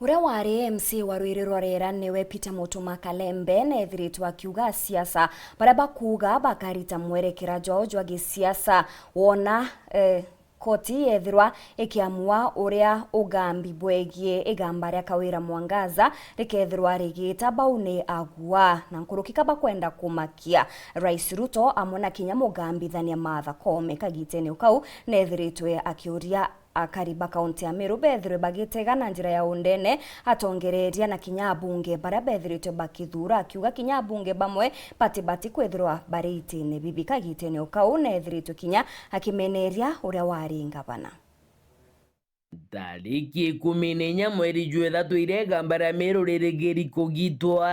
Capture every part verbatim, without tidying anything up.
Uria wari M C A wa rwiri rwa Rera niwe Peter Mutuma Kalembe neethiritwe akiuga asiasa baria bakuuga bakarita mwerekera jwao jwa gisiasa wona, eh, koti yethirwa ikiamua uria ugambi bwegie igamba ria Kawira Mwangaza rikethirwa rigita bau ni agua na nkuruki ka bakwenda kumakia Rais Ruto amwe na kinya mugambithania Martha Koome. Kagitene o kau neethiritwe akiuria akari ba kaunti ya Meru bethirwe bagitega na njira ya undene atongereria na kinya abunge baria bethiritwe bakithuura, akiuga kinya abunge bamwe batibati kwithirwa bari itine bibi. Kagitene o kau neethiritwe kinya akimeneria uria wari ngavana. Tariki ikumi na inya mweri jwa ithatu iria igamba ria Meru ririgiri kugitwa,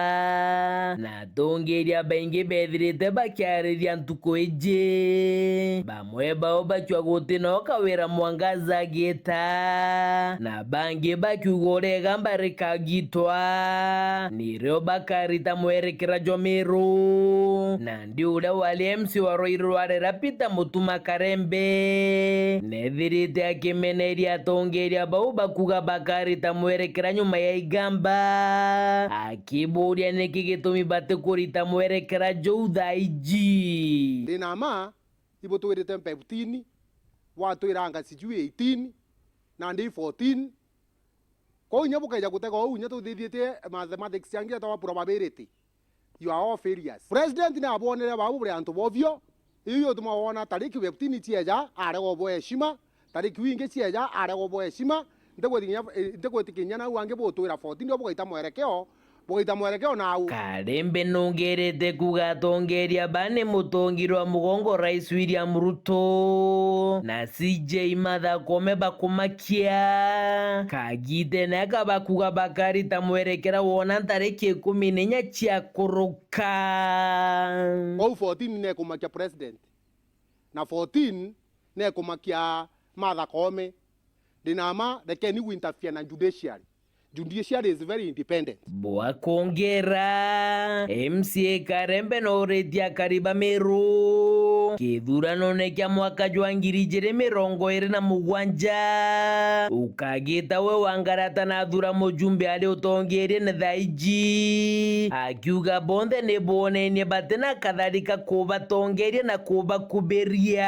na atongeria baingi bethirite bakiariria ntuku iji. Bamwe bao bakiuga guti no Kawira Mwangaza agita, na bangi bakiuga uria igamba rikagitwa nirio bakarita mwerekera jwa Meru. Nandi uria wari M C A wa rwiri rwa Rera Peter Mutuma Karembe neethirite akimeneria atongeria bau bakuga bakarita mwerekera nyuma ya igamba, akiburia niki gitumi batikurita mwerekera juu thaa iji. Ndi na mma, ibutwirite fifteen, bwatwiranga sijui eighteen, nandi fourteen. Kwou inya bukeja gutega uu, inya tuthithietie mathematics yangi yetagwa probability. You are all failures. President ni abwonere bau buri antu bobio. Iu ituma wona tariki fifteen cieja, arega ubwe heshima. Tariki iu ingi cieja, arega ubwe heshima. Ntigwitikinya, eh, ntigwitikinya nau angi butwira fourteen, nio bugaita mwerekeo, bugaita mwerekeo nau. Karembe nongerete kuuga atongeria ba ni mutongi rwa mugongo Rais William Ruto na C J Martha Koome bakumakia. Kagitene aka bakuga bakarita mwerekera wona ntariki ikumi na inya cia kuruka. Kwou fourteen nekumakia president, na fourteen nekumakia Martha Koome. Ndi na mma, rekeni gwinterfere na judiciary. Judiciary is very independent. Bwakongera, M C A Karembe nooritie akari ba Meru kithuranone kia mwaka jwa ngiri ijiri mirongo iri na mugwanja, ukagita we Wangarata na athura mujumbe ari utongeriene thaa iji, akiuga bonthe ni boonenie batina katharika kubatongeria na kubakubiria.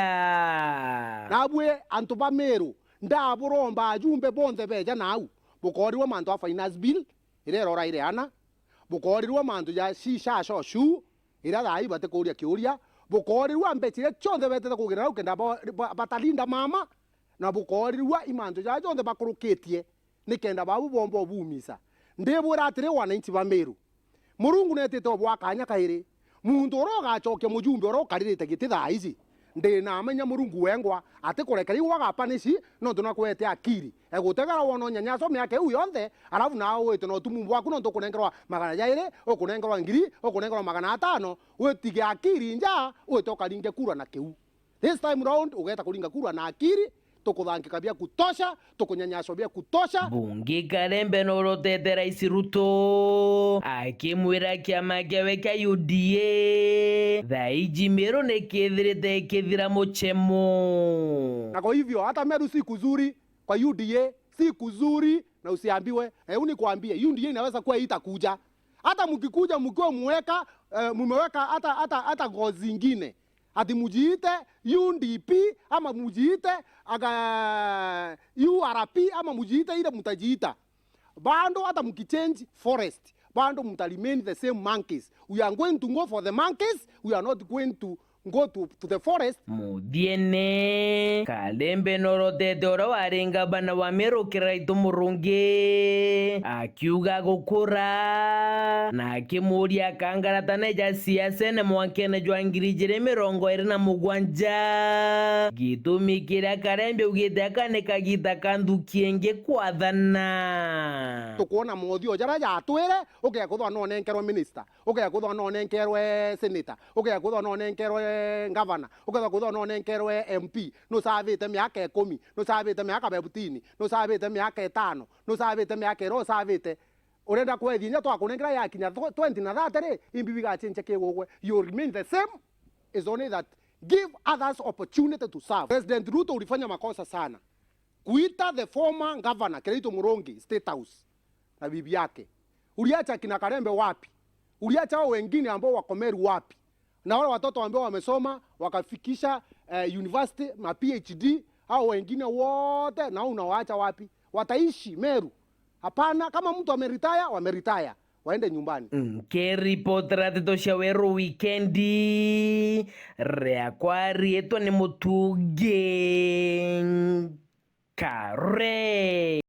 Nabwi antu ba Meru, ndaburomba ajumbe bonthe beja nau, bukoorirua mantu ja finance bill, iria irora ireana, bukoorirua mantu ja shisha shoshu, iria thaa ii batikuuria kiuria, bukoorirua mbeca iria cionthe betete kugira nau kenda ba-, ba-, batalinda mama, na bukoorirua i mantu jaja jonthe bakurukitie, nikenda babu bomba ubumisa. Ndibwira atiri, wananchi ba Meru, Murungu neetite ubwa kanya kairi. Muntu uria ugacokia mujumbe uria ukaririte giti thaa iji, ndi na mma inya Murungu wengwa atikurekera iu agapanishi, nontu nakwete akiri. Egutegera wona unyanyaso miaka iu yonthe, alafu nawe wite na utumu bwaku, nontu ukunengerwa magana jairi, ukunengerwa ngiri, ukunengerwa magana atano, witige akiri nja, wite ukaringe kura na kiu. This time round, ugeeta kuringa kura na akiri, tukuthangika bia kutosha, tukunyanyaswa bia kutosha. Bungi Karembe norotete Rais Ruto, akimwira kiama kiawe kia U D A, thaa iji Meru nikithirite ikithira muchemo. Na kwa hivyo, hata Meru si kuzuri, kwa U D A si kuzuri, na usiambiwe. Na hebu nikwambie, U D A inaweza kuwa itakuja. Hata mkikuja mkiwa mweka, eh, mumeweka hata, hata, hata ngozi zingine. Ati mujiite U D P ama mujiite aga-, U R P ama mujiite ile mutajiita. Bado hata mkichange forest, bado muta remain the same monkeys. We are going to go for the monkeys, we are not going to go to, to the forest. Muthiene, Karembe norotete uria wari ngavana wa Meru Kiraitu Murungi, akiuga gukura, na akimuria akangaratane ja siasene mwakene jwa ngiri ijiri mirongo iri na mugwanja. Gitumi kiria Karembe augite aka ni kagita ka nthuki ingi kwathana. Tukwona mothio jaria jatwire, ukea kwithwa nonenkerwe minister, ukea kwithwa nonenkerwe senator, ukea kwithwa nonenkerwe governor, ukea kwithwa nonenkerwe M P, nucavite miaka ikumi, nucavite miaka fifteen, nucavite miaka itano, nucavite miaka iria ucavite. Urenda kwethia inya twakunengera yakinya tw-, twenty na thirty ri, imbi bigachincha kigugwe. You remain the same, is only that give others opportunity to serve. President Ruto, ulifanya makosa sana kuita the former governor Kiraitu Murungi State House. na bibi yake. Uliacha kina Karembe wapi? Uliacha hao wengine ambao wako Meru wapi? Na wale watoto ambao wamesoma wakafikisha eh, university na P H D, hao wengine wote na unawaacha wapi? Wataishi Meru? Hapana, kama mtu ameretire, wameretire, waende nyumbani. Nkiripotera nteto cia Weru Wikendi, riakwa riitwa ni Mutungi Kare.